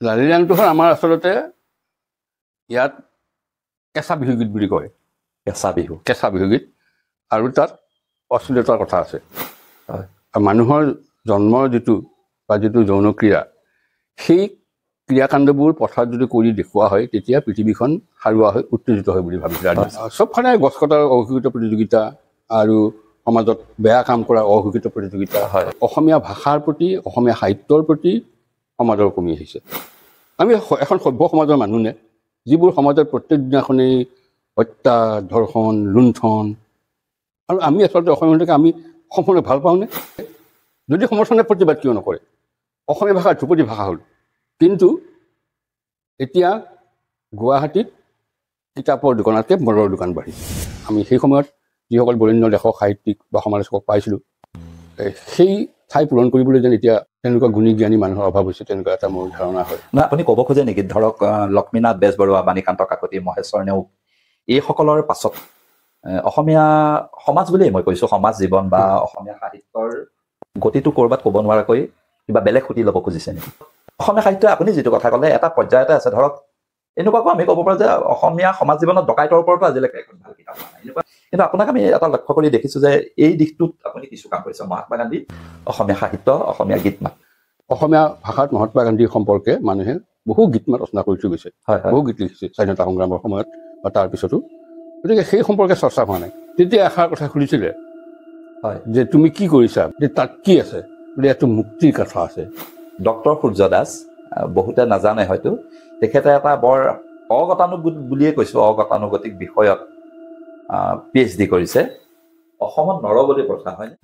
লালিলাংটো হ'ল আমাৰ আচলতে ইয়াত কেঁচা বিহুগীত বুলি কয়। কেঁচা বিহু, কেঁচা বিহুগীত, আৰু তাত অশ্লীলতাৰ কথা আছে। মানুহৰ জন্মৰ যিটো বা যিটো যৌন ক্ৰিয়া, সেই ক্ৰিয়াকাণ্ডবোৰ পথাৰত যদি কৰি দেখুওৱা হয় তেতিয়া পৃথিৱীখন সাৰুৱা হৈ উত্তেজিত হয় বুলি ভাবিছিলে। চবফালে গছ কটাৰ অঘোষিত প্ৰতিযোগিতা আৰু সমাজত বেয়া কাম কৰাৰ অঘোষিত প্ৰতিযোগিতা। অসমীয়া ভাষাৰ প্ৰতি, অসমীয়া সাহিত্যৰ প্ৰতি সমাজৰ কমি আহিছে। আমি এখন সভ্য সমাজৰ মানুহ নে, যিবোৰ সমাজত প্ৰত্যেক দিনাখনেই হত্যা, ধৰ্ষণ, লুণ্ঠন, আৰু আমি আচলতে অসমীয়া আমি অসমখনক ভাল পাওঁনে? যদি সমৰ্থনে প্ৰতিবাদ কিয় নকৰে? অসমীয়া ভাষা ধ্ৰুপদী ভাষা হ'ল, কিন্তু এতিয়া গুৱাহাটীত কিতাপৰ দোকানতকৈ মদৰ দোকান বাঢ়িছে। আমি সেই সময়ত যিসকল বৰেণ্য লেখক, সাহিত্যিক বা সমালোচকক পাইছিলোঁ, সেই ঠাই পূৰণ কৰিবলৈ যেন এতিয়া তেনেকুৱা গুণী জ্ঞানী মানুহৰ অভাৱ হৈছে, তেনেকুৱা এটা মোৰ ধাৰণা হয়। নহয়, আপুনি ক'ব খোজে নেকি ধৰক লক্ষ্মীনাথ বেজবৰুৱা, বাণীকান্ত কাকতি, মহেশ্বৰ নেওগ এইসকলৰ পাছত অসমীয়া সমাজ বুলিয়েই মই কৈছোঁ, সমাজ জীৱন বা অসমীয়া সাহিত্যৰ গতিটো ক'ৰবাত ক'ব নোৱাৰাকৈ কিবা বেলেগ সুতি ল'ব খুজিছে নেকি? অসমীয়া সাহিত্যই আপুনি যিটো কথা ক'লে এটা পৰ্যায়তে আছে। ধৰক এনেকুৱাকো আমি ক'ব পাৰোঁ যে অসমীয়া সমাজ জীৱনত ডকাইতৰ ওপৰতো আজিলৈকে এখন ভাল কিতাপ হোৱা নাই এনেকুৱা। কিন্তু আপোনাক আমি এটা লক্ষ্য কৰি দেখিছোঁ যে এই দিশটোত আপুনি কিছু কাম কৰিছে। মহাত্মা গান্ধী, অসমীয়া সাহিত্য, অসমীয়া গীত মাত, অসমীয়া ভাষাত মহাত্মা গান্ধীৰ সম্পৰ্কে মানুহে বহু গীত মাত ৰচনা কৰি থৈ গৈছে, বহু গীত লিখিছে স্বাধীনতা সংগ্ৰামৰ সময়ত বা তাৰ পিছতো। গতিকে সেই সম্পৰ্কে চৰ্চা হোৱা নাই। তেতিয়া এষাৰ কথা সুধিছিলে যে তুমি কি কৰিছা, যে তাত কি আছে, বোলে ইয়াতো মুক্তিৰ কথা আছে। ডক্টৰ সূৰ্য দাস বহুতে নাজানে হয়তো, তেখেতে এটা বৰ অগতানুগতিক বুলিয়ে কৈছোঁ, অগতানুগতিক বিষয়ত পি এইচ ডি কৰিছে। অসমত নৰবলি প্ৰথা হয়নে?